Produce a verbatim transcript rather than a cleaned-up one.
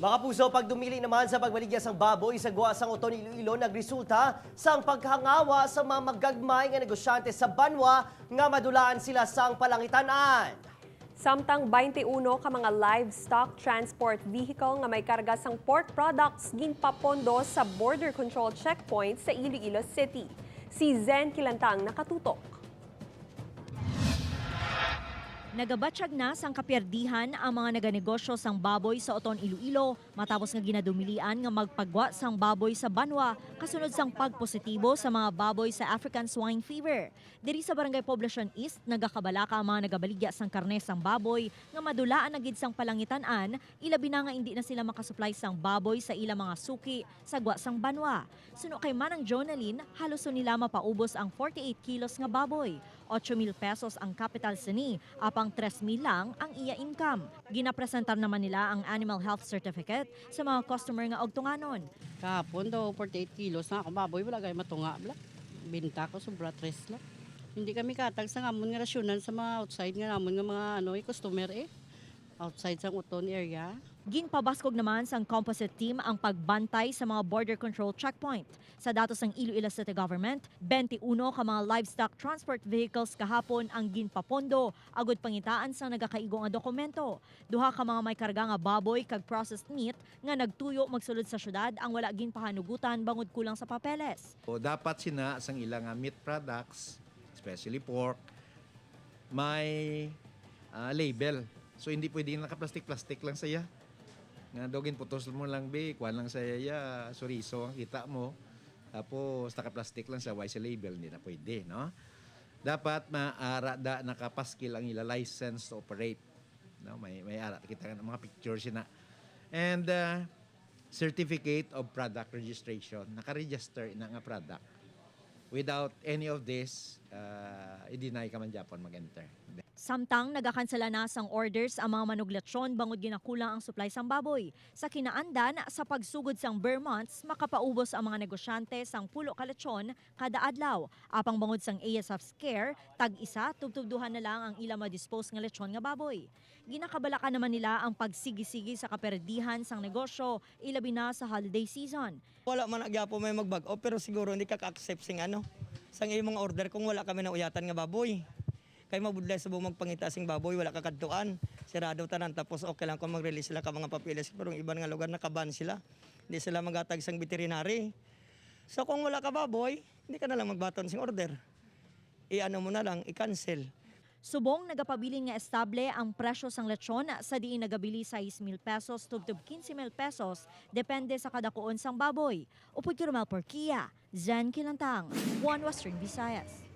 Mga puso, pagdumili naman sa pagbaligya sang baboy sa gwa sang Oton, Iloilo nagresulta sang paghangawa sa mga magagmay nga negosyante sa banwa nga madulaan sila sang palangitan-an. Samtang twenty-one ka mga livestock transport vehicle nga may karga sang pork products ginpapondo sa border control checkpoint sa Iloilo City. Si Zen Kilantang nakatutok. Nagabatyag na sang kapiyerdihan ang mga naganegosyo sang baboy sa Oton, Iloilo, matapos nga ginadumilian nga magpagwa sang baboy sa banwa kasunod sang pagpositibo sa mga baboy sa African Swine Fever. Diri sa Barangay Poblacion East, nagakabalaka ang mga nagabaligya sang karne sang baboy nga madulaan na gid sang palangitan-an, ilabi na nga indi na sila makasuplay sang baboy sa ila mga suki sa gwa sang banwa. Suno kay Manang Jonalyn, halos nila mapaubos ang forty-eight kilos nga baboy. Ocho mil pesos ang kapital sini, apang tres mil lang ang iya income. Ginapresentar naman nila ang animal health certificate sa mga customer nga ugtunganon. Kahapon daw, forty-eight kilos na akong baboy, wala gay matunga, bla. Binta ko, sobra tres lang. Hindi kami katag sa ngamon nga rasyonan sa mga outside nga namon nga mga, ano, eh, customer, eh. Outside sang Oton area. Ginpabaskog naman sang composite team ang pagbantay sa mga border control checkpoint. Sa datos sang Iloilo City Government, twenty-one ka mga livestock transport vehicles kahapon ang ginpapondo agud pangitaan sang nagakaigo nga dokumento. Duha ka mga may karga nga baboy kag processed meat nga nagtuyo magsulod sa syudad ang wala ginpahanugutan bangod kulang sa papeles. O dapat sina sang ila nga meat products, especially pork, may, ah, label. So hindi pwede naka-plastic-plastic lang saya. Nga daw ginputos mo lang, be, kuan lang saya, ya, suriso ang kita mo. Tapos naka-plastic lang sa, why sa label, hindi na pwede, no? Dapat maara da nakapaskil ang ila license to operate. No, may, may ara kita nga mga picture sina. And, uh, certificate of product registration, naka-register ina nga product. Without any of this, uh, i-deny ka man gyapon mag-enter. Samtang nagakansela na sang orders ang mga manuglechon bangod ginakulang ang supply sang baboy. Sa kinaandan, sa pagsugod sang ber months, makapaubos ang mga negosyante sang pulo ka lechon kada adlaw. Apang bangod sang A S F scare, tag-isa tubtob duha na lang ang ila ma-dispose nga lechon nga baboy. Ginakabalaka naman nila ang pagsigi-sigi sa kaperdihan sang negosyo, ilabi na sa holiday season. Wala man na gyapon may magbag-o, pero siguro hindi ka ka-accept sing ano, sang iyong mga order kung wala kami nauyatan nga baboy. Kay mabudlay subong magpangita sing baboy, wala ka kadtuan. Sirado tanan, tapos okay lang kung mag-release sila ka mga papeles, pero ang iban nga lugar nakaban sila. Hindi sila magatag sang veterinary. So kung wala ka baboy, hindi ka na lang magbaton sing order. I-ano mo na lang, i-cancel. Subong nagapabilin nga estable ang presyo sang lechon sa diin nagabili sais mil pesos tubtob kinse mil pesos, depende sa kadakuon sang baboy. Upod kay Romel Porquia, Zen Kilantang, One Western Visayas.